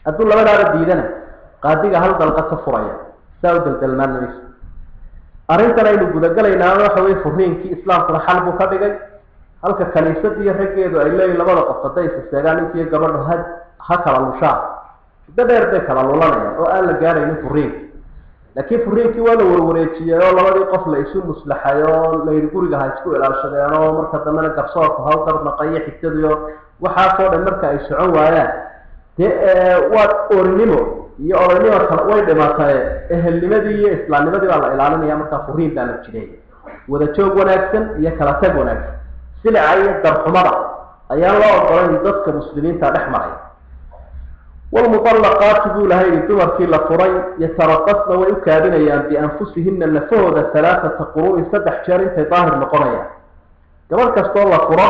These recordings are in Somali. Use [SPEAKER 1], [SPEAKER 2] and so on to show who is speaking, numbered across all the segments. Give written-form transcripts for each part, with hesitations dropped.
[SPEAKER 1] Hadduu labadaaba diidana qaadiga hal dalqad ka furaya, saa u daldalmaan mayso. Arrintan aynu gudagalaynaa waxa weye furiinkii islaamkuna xal buu ka dhigay. Halka kaniisadii raggeedu ay leeyihin labada qof hadday isaseegaan ninkiiyo gabadhu ha kala lushaan, muddo dheer bay kala lulanayaan oo aan la gaaraynin furiinka. Laakiin furiinkii waa la warwareejiyey oo labadii qof la isu muslaxay oo layidhi guriga ha isku ilaashadeen, oo marka dambena garsoorku ha u garnaqayo xigtadiyo waxaasoo dhan marka ay socon waayaan, dee waa orinimo iyo odaynimo kale way dhimatay, ehelnimadii iyo islaamnimadii baa la ilaalinaya. Markaa furiin baa la jiray, wada joog wanaagsan iyo kala tag wanaagsan, silica iyo darxumada ayaan loo ogolayn dadka muslimiinta dhex maray. Wlmuطalaqaatu buu laha yihi dumarkii la furay, yatarabasna way u kaadinayaan bianfusihina nafahooda alaaata quru'in, 3 jeer intay daahir noqonayaan. Gabadh kastoo la furo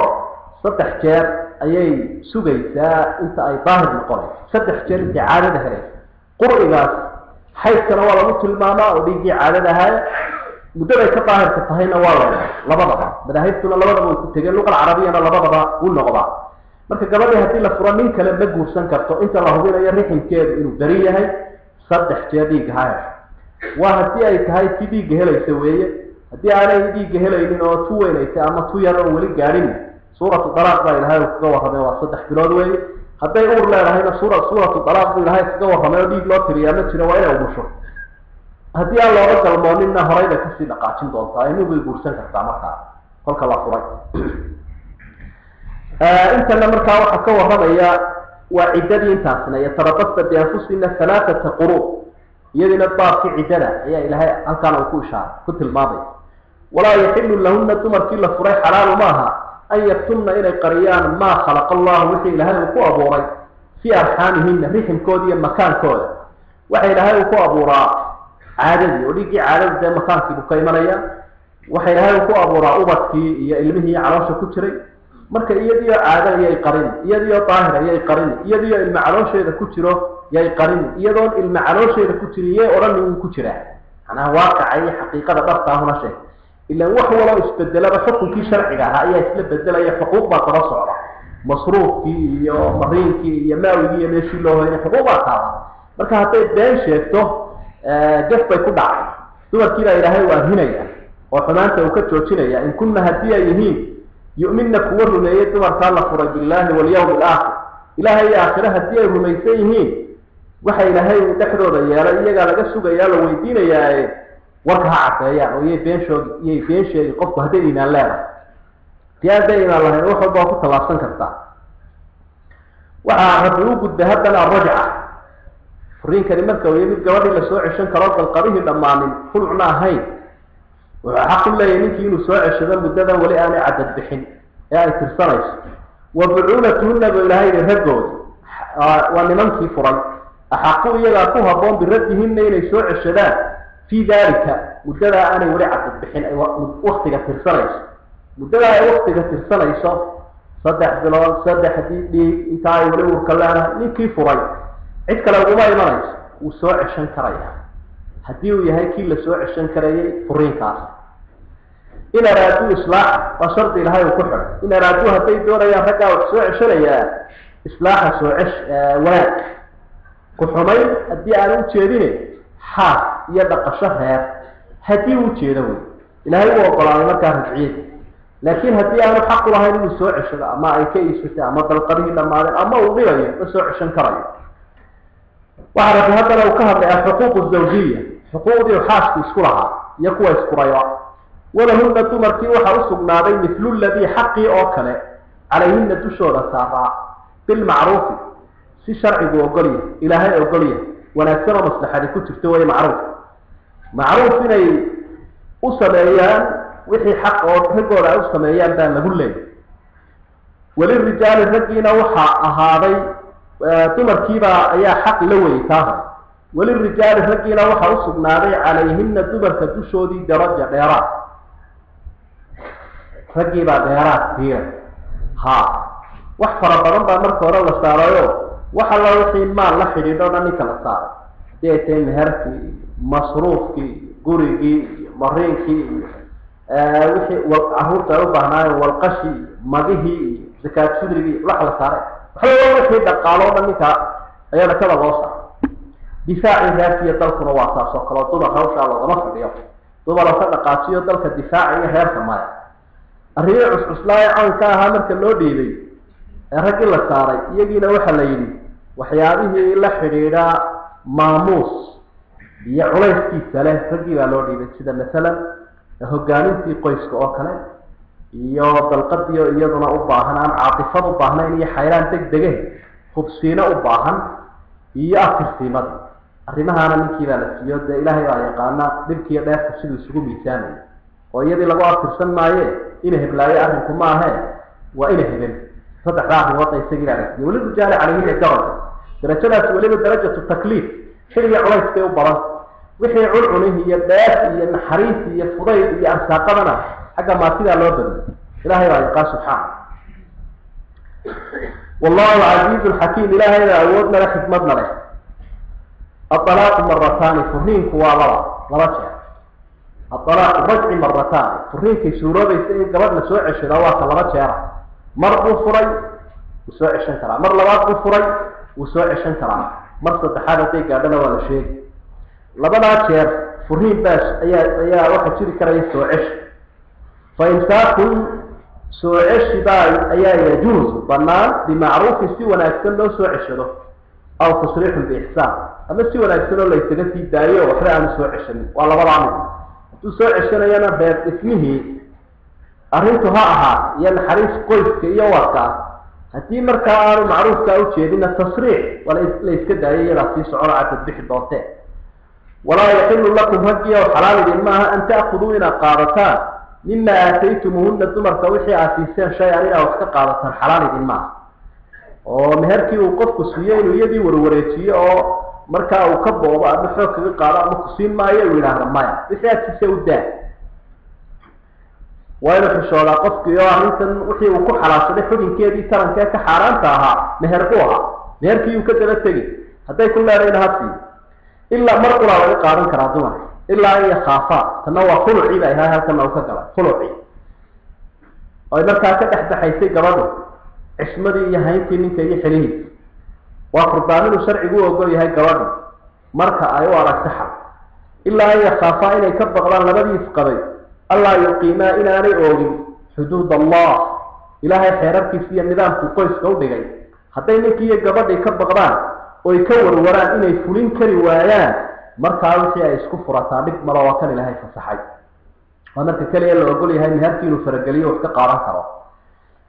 [SPEAKER 1] 3 jeer ayay sugaysaa inta ay daahir noqonayso, 3 jeer intay caadada helayso. Qur'igaas xaydkana waa lagu tilmaamaa oo dhiiggii caadada ahaaya, muddaday ka daahirka tahayna waa la labadaba, madaahibtuna labadaba way ku tegeen, luqa alcarabiyana labadaba wuu noqdaa. Marka gabadhii haddii la furo nin kale ma guursan karto inta la hubinayo rixinkeedu inuu beri yahay, 3 jeer dhiigga ha hesho. Waa haddii ay tahay si dhiigga helaysa weeye. Haddii aanay dhiigga helaynin oo tu weynaysa ama tu yar oon weli gaadhin, suuratu dalaaq baa ilahay uu kaga warramay, waa 3 bilood weeye. Hadday uur leedahayna suuratu dalaaq buu ilahay kaga warramay oo dhiig loo tiriyaa ma jiro, waa inay umusho. Haddii aan looga galmooninna horay bay kasii dhaqaajin doontaa, inuu bay guursan kartaa markaa kolka la furay. Intana markaa waxaa ka warramaya waa ciddadii intaasna, yatarabasna bianfusina alaaata quru, iyadiina baabkii ciddada ayaa ilaahay halkaana uu ku ishaaray ku tilmaamay. Walaa yaxilu lahuna, dumarkii la furay xalaalu maaha, an yaktumna inay qariyaan maa khalaqa allahu, wixii ilaahay uu ku abuuray, fii arxaamihina, riximkooda iyo makaankooda. Waxa ilaahay uu ku abuuraa caadadii oo dhiiggii caadada dee makaankiibuu ka imanaya. Waxa ilaahay uu ku abuuraa ubadkii iyo ilmihii caloosha ku jiray. Marka iyadiyo caada yay qarin, iyadiyo daahira yay qarin, iyadiyo ilma caloosheeda ku jiro yay qarin, iyadoon ilma caloosheeda ku jirin yay odhanin wuu ku jiraa. Macnaha waaqica iyo xaqiiqada dhabtaahuna sheeg, ilaan wax waloo isbedelaba xukunkii sharciga ahaa ayaa isla bedelaya, xuquuq baa daba socda, masruufkii iyo mariinkii iyo maawigii iyo meeshii loo hoynay, xuquuq baa taaba. Marka hadday been sheegto gaf bay ku dhacay. Dumarkii baa ilaahay u arhinaya oo xumaanta uu ka joojinaya. In kunna, haddii ay yihiin, yu'minna kuwa rumeeyey dumarkaa la furay, billaahi walyawmi alaakhir, ilaahay iyo aakhire haddii ay rumaysan yihiin, waxa ilaahay uu dhexdooda yeelay iyagaa laga sugayaa, la weydiinayaae warka ha caddeeyaan oo iyay been shoogi, iyay been sheegi. Qofku hadday iimaan leedahay, dii hadday iimaan lahayn wax walba waa ku tallaabsan kartaa. Waxaa rabbi u gudbay haddana arrajca. Furiinkani marka uu mid gabadhii lasoo ceshan karo, dalqadihii dhammaanin, khulucna ahayn, wuxuu xaq u leeyahay ninkii inuu soo ceshado muddadan weli aanay cadad bixin ee ay tirsanayso. Wa bucuulatuhunna buu ilaahay yihi, raggoodi waa nimankii furay, axaqu iyagaa ku habboon biraddihinna inay soo ceshadaan, fii daalika, muddadaa aanay weli cadad bixin ay waktiga tirsanayso. Muddadaa ay waktiga tirsanayso, 3 bilood, saddexdii dhiig, intaa ay weli uurka leedahay, ninkii furay cid kale uguma imanayso, wuu soo ceshan karaya haddii uu yahay kii la soo ceshan karayay furiinkaas. In araaduu islaaxa, waa shardi ilahay uu ku xidhay. In araaduu, hadday doonayaan raggaa wax soo ceshanayaa, islaaxa, soo cesh wanaag, ku xumayn haddii aanu ujeedine, xaas iyo dhaqasho reer haddii u jeedo wey, ilaahay uu ogolaaday markaa rajciyada. Laakiin haddii aanu xaq u lahayn inuu soo ceshado, ama ay ka iisatay, ama dalqadihii dhammaadeen, ama uu dhibayo, ma soo ceshan karayo. Waxaa rabbi haddana uu ka hadlay alxuquuq azawjiya, xuquuqdii xaasku isku lahaa iyo kuwa isfurayba. Walahunna, dumarkii waxaa usugnaaday, mithlu ladii, xaqii oo kale, calayhina dushooda saaraa, bilmacruufi, si sharcigu ogolyahay, ilaahay ogolyahay, wanaagsan oo maslaxadi ku jirto way macruuf. Macruuf inay u sameeyaan wixii xaq oo raggooda ay u sameeyaan baa lagu leeyay. Walirijaali, raggiina waxaa ahaaday, dumarkiibaa ayaa xaq la weyey taa hore. Walirijaali, raggiina waxaa usugnaaday, calayhina, dumarka dushoodii, daraja, dheeraad. Raggiibaa dheeraad siira ha. Wax fara badan baa marka hore la saarayo, wax alla wixii maal la xidhiidho o dhan ninka la saaray, hadii ay tahay meherkii, masruufkii, gurigii iyo mariinkii iyo wixii caruurta ay u baahnaayeen, walqashii, magihii iyo zakaat fidrigii, wax la saaray, waxba wixii dhaqaalo o dhan ninka Ayaa dhakada loo saaray. Difaacii reerkiiyo dalkuna waa taas oo kaleo, dumar hawshaa loogama fadhiyo. Dumar ka dhaqaajiyo dalka difaaca iyo reerka maya. Arrimihii cuscuslaaye cawnka ahaa marka loo dhiibay ee raggii la saaray, iyagiina waxaa la yidhi waxyaabihii la xidhiidha maamuus iyo culayskiisa leh raggii baa loo dhiibay, sida masalan hogaamintii qoyska oo kale iyo dalqadiyo iyaduna u baahan, aan caatifad u baahnayn iyo xayraan deg dege, hubsiino u baahan iyo aftirsiimada. Arrimahaana ninkii baa la siiyo. Dee ilaahay baa yaqaana dhibkiiyo dheerka siduu isugu miisaamayo, oo iyadii lagu aftirsan maaye ina heblaayo arrinku maahe, waa ina hebel. Saddexdaa arrimoodna isagii baa la siiye. Weli rijaali calayhina daraja, darajadaasi weliba darajatu takliif, xilliga culays bay u badan. Wixii cuncunihi iyo dheef iyo naxariis iyo fudayd iyo arsaaqadana xagga maatidaa loo badiyay. Ilaahay baa yaqaan subxaana. Wallahu casiizun xakiim, ilaahay baa awoodna leh, xikmadna leh. Aalaaqu marataani, furiinku waa laba jeer. Aalaaqu rajci marataani, furiinkay suuroobaysa in gabadh la soo ceshadaa waa ka laba jeera. Mar buu furay wuu soo ceshan karaa, mar labaad buu furay wuu soo ceshan karaa, mar saddexaad hadday gaadhana waa la sheegi. Labadaa jeer furiin baa ayaa waxaa jiri karaya soo ceshi. Fa imsaakun, soo ceshi baa ayaa yajuusu banaan bimacruufin, si wanaagsan loo soo ceshado, aw tasriixun biixsaan, ama si wanaagsan oo laysaga sii daayo waxba aanu soo ceshanin. Waa labadaa mid. Hadduu soo ceshanayana beer dhismihii arrintu ha ahaa iyo naxariis qoyska iyo wadka ah. Haddii markaa aanu macruufkaa ujeedinna tasriix waa la iska daayo, iyadaa sii socono cadad bixi doontee. Walaa yaxilu lakum, raggiiyow xalaal idin maaha, an ta'khuduu inaad qaadataan mima aataytumuhuna, dumarka wixii aad siiseen, shay-an inaad wax ka qaadataan xalaal idin maaha. Oo meherkii uu qofku siiyo inuu iyadii warwareejiyo oo markaa uu ka boobo ama xoog kaga qaado ama kusiin maayo uu yidhaahdo maya, wixii aad siisay u daa. Waa inuu xishoodaa qofkii oo arrintan wixii uu ku xalaashaday xubinkeedii tarankee ka xaaraanta ahaa meher buu ahaa, meherkii uu ka daba tegi. Hadday ku leedhayna ha siiyo. Ilaa mar qulaa laga qaadan karaa dumarka, ilaa an yakhaafaa. Tanna waa khulucii bay ahay, halkana uu ka galay khulucii oy markaa ka dhex baxaysay gabadhu cismadii iyo hayntii ninka iyo xelihiisa. Waa furdaaminuu sharcigu u ogol yahay gabadhu marka ay u aragto xal. Ilaa an yakhaafaa, inay ka baqdaan labadii isqabay, allaa yuqiimaa, inaanay oogin xuduud allah, ilaahay xeerarkiisa iyo nidaamku qoyska u dhigay. Hadday ninkii iyo gabadhii ka baqdaan oy ka warwaraan inay fulin kari waayaan, markaa wixii ay isku furataa dhib malo, waa kan ilaahay fasaxay. Waa marka keliya la ogol yahay meherkii inuu farageliyo wax ka qaadan karo.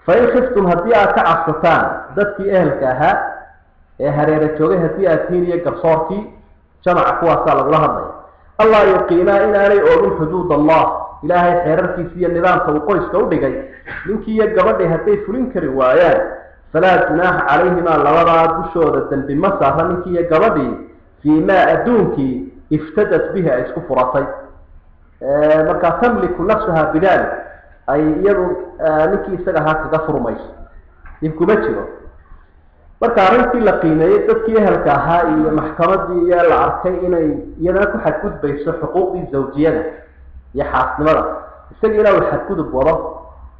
[SPEAKER 1] Fa in khiftum, haddii aad ka cabsataan dadkii ehelka ahaa ee hareera joogay haddii aad tihiin iyo garsoorkii jamaca, kuwaasaa lagula hadlaya, allaa yuqiimaa, inaanay oogin xuduud allah, ilaahay xeerarkiisa iyo nidaamka uu qoyska u dhigay, ninkii iyo gabadhii hadday fulin kari waayaan, falaa junaaxa calayhimaa, labadaa dushooda dembi ma saara ninkii iyo gabadhii, fii maa adduunkii iftadat bihi ay isku furatay. Markaa tamliku nafsaha bidalik, ay iyadu ninkii isaga ahaa kaga furmayso, dhib kuma jiro. Marka arrintii la qiimeeyey dadkii ehelka ahaa iyo maxkamadii iyo la arkay inay iyadana ku xadgudbayso xuquuqdii zawjiyada iyo xaasnimada, isagiina uu xadgudub wado,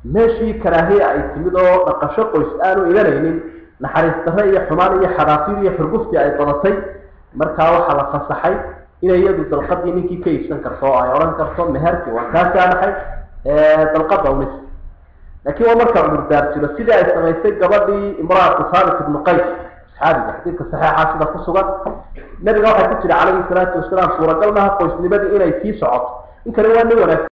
[SPEAKER 1] meeshii karaahiya ay timid oo dhaqasho qoys aanu imanaynin, naxariis darre iyo xumaan iyo xadaafid iyo xurguftii ay badatay, markaa waxaa la fasaxay inay iyadu dalqadii ninkii ka iibsan karto oo ay odhan karto meherkii waan kaa saamaxay dalqada unis. Laakiin waa marka cudurdaar jiro, sidii ay samaysay gabadhii imraatu Thaabit ibnu Qays, asxaabiga xadiidka saxiixa sida ku sugan. Nabiga waxaa ku jira calayhi salaatu wasalaam, suuragal maaha qoysnimadii inay sii socoto, ninkani waa nin wanaagsan.